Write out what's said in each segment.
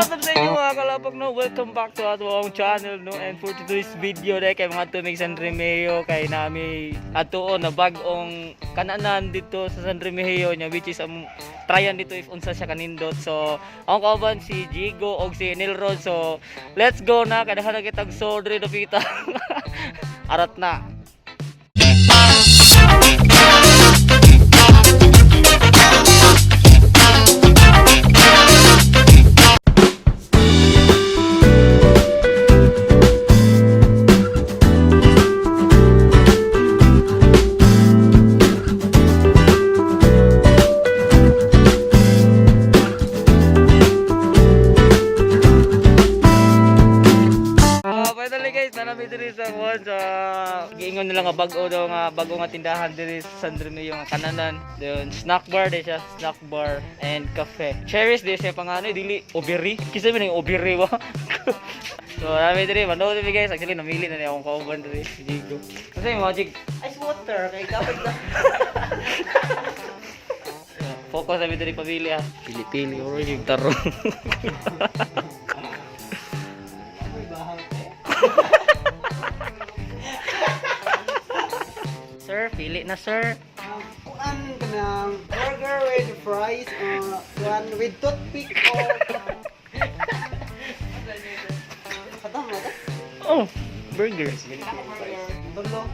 What's up sa inyo, mga kalapok, no? Welcome back to atong channel, no? And for today's video dahil kay mga tumig San Remigio kay nami atuon na bag-ong kananan dito sa San Remigio niya, which is tryan dito if unsa siya kanindot. So, ang kauban si Jigo og si Nilrod. So, let's go na kay daghan na kitag sodre dapita. Arat na. Ah, finally guys, nanami diri sa kuan sa giingon nila nga bag-o daw nga bago nga tindahan diri sa San Remigio nga kananan. Then snack bar di siya, snack bar and cafe. Cherish di siya pangano dili obiri. Kisa man yung obiri ba? So nami diri, manood mi guys. Actually namili na ni akong kauban diri si Jigo. Kasi magic Ice water, kay kapit na. Focus na diri pamilya. Pili-pili or yung tarong. Amoy bahang eh. Sir, pili na, sir. Kuan ka ng burger with fries, kuan with toothpick o... Kato mo to? Oh, burger. Tulo.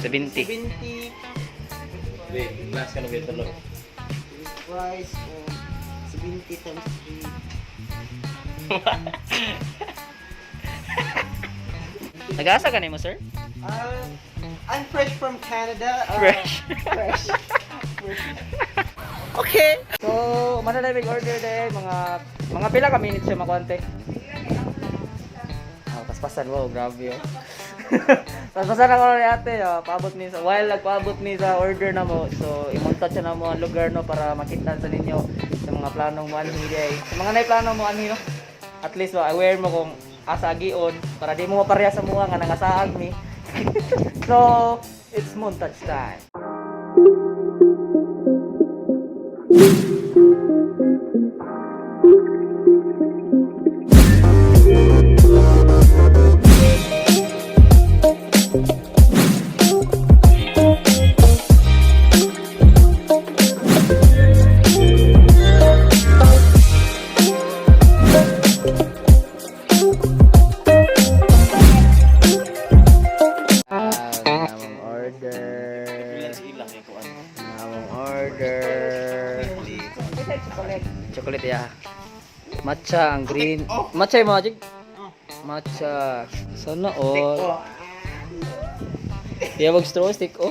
70. 70 Wait, glass ka na ba tulo? With fries o 70 times 3. Nag-asa ka nimo, sir? I'm fresh from Canada. Fresh. Fresh. Okay. So, mana na big order day, mga pila ka minutes siya makuante? Ah, paspasan, wow, grabe oh. Paspasan ako ni ate, oh, paabot mi sa while nagpaabot mi sa order na mo. So, imonta siya na mo ang lugar no para makita sa ninyo sa mga planong mo anhi day. Sa mga nay plano mo anhi no. At least ba aware mo kung asa agion para di mo mapareha sa muha nga nangasaag mi. So, it's montage time. Ah, among order. Among order. Chocolate ya. Matcha ang green. Matcha yung magic. Matcha. Sana all. Kaya wag straw stick oh.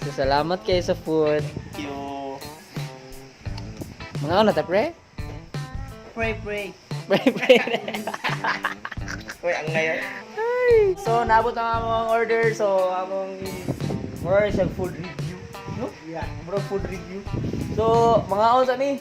So salamat kayo sa food. Thank you. Mga ano ta pre? Pray, pray. Pre pre. Uy, ang ngayon. So naabot na among order. So among more siya food review. No? Yeah. Bro, food review. So, mga on sa ni.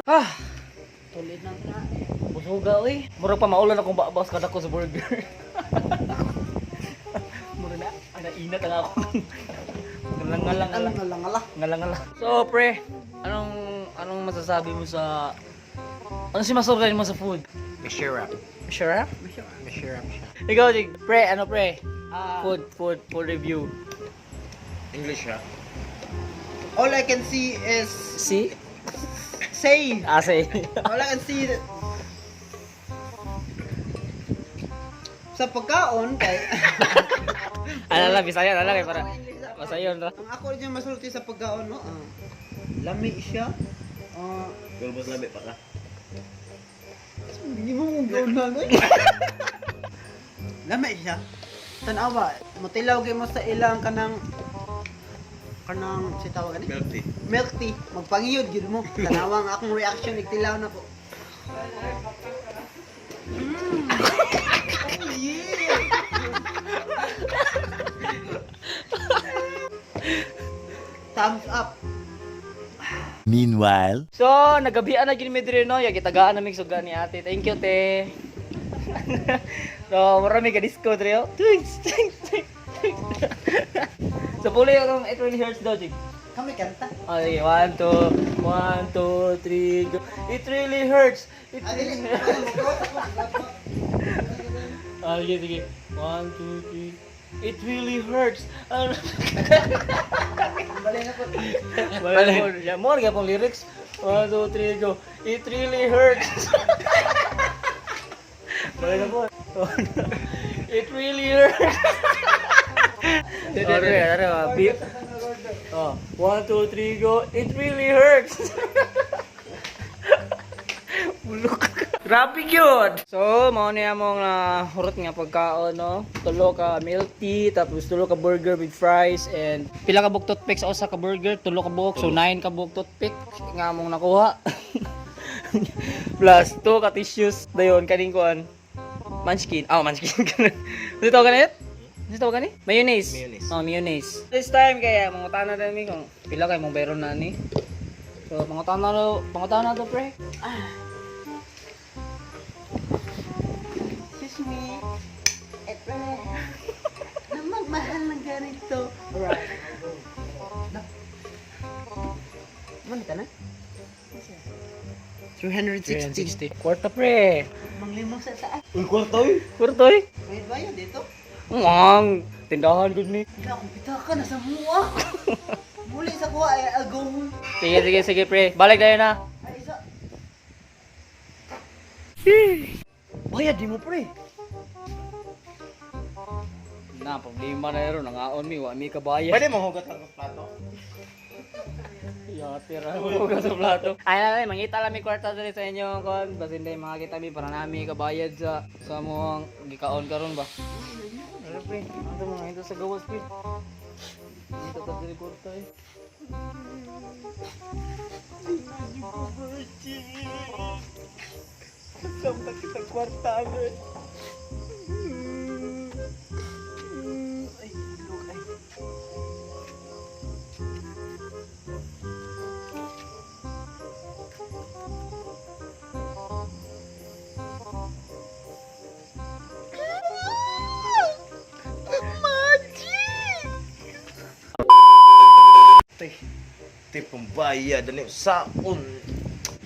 Ah, Tulid ng tae. busuga oy. Murag pa maulan akong babas kada ko sa burger. Mura na, ana inat ang ako. Ngalang Alang alang ala. ngalang ngala. So, pre, anong anong masasabi mo sa ano si masurgan mo sa food? Mishirap. Sure? Mishirap siya. Ikaw, Jig. Pre, ano pre? Ah, Food review. English siya. all I can see is See? say. Ah, say. All I can see sa pagkaon kay Ano lang, Bisaya na lang eh, para masayon ra. ang ako rin yung masulti sa pagkaon no. Lami siya. Ah, Gulbos labi pa ka. hindi mo mong gawin na Lami siya. Tanawa, matilaw gyud mo sa ilang kanang kanang si tawag ani? Milk tea. Milk tea. Magpangiyod gyud mo. Tanawa ang akong reaction igtilaw na ko. Mm. Oh yeah. Thumbs up. Meanwhile. So, nagabian na gid mi diri no, ya gitagaan na mig suga ni ate. Thank you, te. So, marami ka disco diri oh. Thanks, thanks, thanks, thanks. So, puli akong it really hurts daw, Jig. Kami kanta. Oh, sige. 1, 2, 1, 2, 3, go. It really hurts. It Ah, really dili. hurts. Ah, sige, sige. 1, 2, 3. It really hurts. Ano? Bali na po. Bale. Yeah, more pong lyrics. 1, 2, 3, go. It really hurts. Bale na po. It really hurts. Sorry, sorry. Oh, 1, 2, 3, go. It really hurts. Bulok. Grabe yun! So, mao niya mong hurot nga pagkaon, no? Tulo ka milk tea, tapos tulo ka burger with fries, and pila ka buok toothpick sa usa ka burger, tulo ka buok, so 9 ka buok toothpick nga among nakuha. Plus 2 ka tissues, dayon kaning kuan. Munchkin. Oh, munchkin. Ano tawag ganit? Ano tawag gani? Mayonnaise. Mayonnaise. Oh, mayonnaise. This time kaya mangutana na mi kung pila kay mong bayron na ni. So, pangutana to pre. Excuse me. Eto. Na magmahal ng ganito. Alright. Na. Mano ka na? 360. 360. Kwarta pre. Manglimog sa taas. Uy, kwarta uy! Kwarta eh. May bayad dito. Ang tindahan gud ni. Wala akong pitaka na sa mua. Muli sa kuha ay I'll go home. Sige, sige, sige pre. Balik tayo na. Ay isa. Bayad di mo pre. Na problema na ro nangaon mi wa mi kabayad. Pwede mo hugot lang ng plato? Ya, tira mo ka sa plato. Ay na, ay, mangita lang mi kwarta diri sa inyo kon basin day makakita mi para nami kabayad sa sa among gikaon karon ba. Ano pre? Ano mga ito sa gawas pre? Dito ta diri kwarta eh. Sampai kita kwarta eh. Ay, look ay. Te, te pambayad ano yung saon.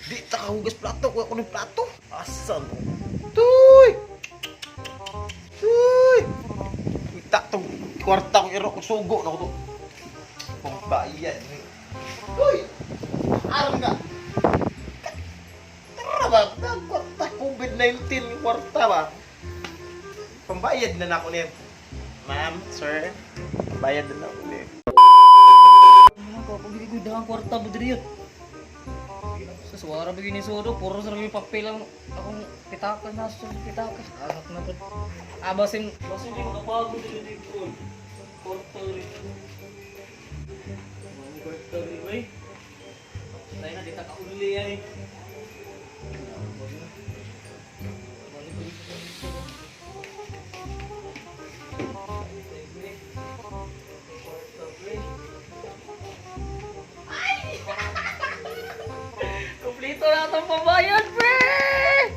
Di ta kahugas plato, kuha ko ng plato. Asa mo? Tuy! Tuy! Ita tong kwarta ko iro ko sugo na ko to. Pambayad ni. Tuy! Aram ka. Tara ba? Kwarta COVID-19 kwarta ba? Pambayad na nako niya. Ma'am, sir, pambayad na nako niya. Ako, pag ko dahang kwarta ba diri yun? Sa suwara ba yun sudo, puro sa rin papel ang akong pitaka na sa pitaka. Asak na po. Ah, basin, basin di makabago diri diri ko. Kwarta rin. Mga kwarta rin, wey. Tayo na, di ta kauli ay. Balik ko dito. Kwarta, pre. Kumplito na itong pambayad, pre!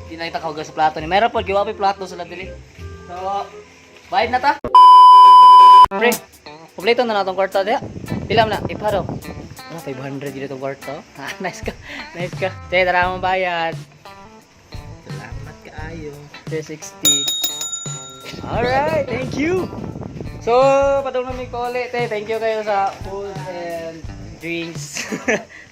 Di na kita kahugas sa plato ni. Meron po, giwa pa yung plato sa dili. So, bayad na ta. Pre, kumplito na natong kwarta diya. Pila man na? Iparo. Ah, 500 dito itong kwarto. Ah, nice ka. Nice ka. Te, tara mo bayad. Salamat kaayo. 360. Alright, thank you. So, padung na mi ulit, te. Thank you kayo sa food and drinks.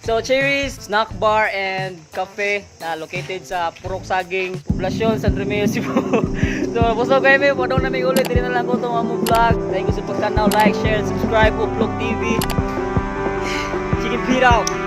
So, Cherries Snack Bar and Cafe na located sa Purok Saging, Poblacion, San Remigio, Cebu. So, busog kayo mi, padung na mi ulit. Dili na lang ko itong among vlog. Thank you sa pagtanaw, like, share, and subscribe. Uplog TV. Chicken Pete out.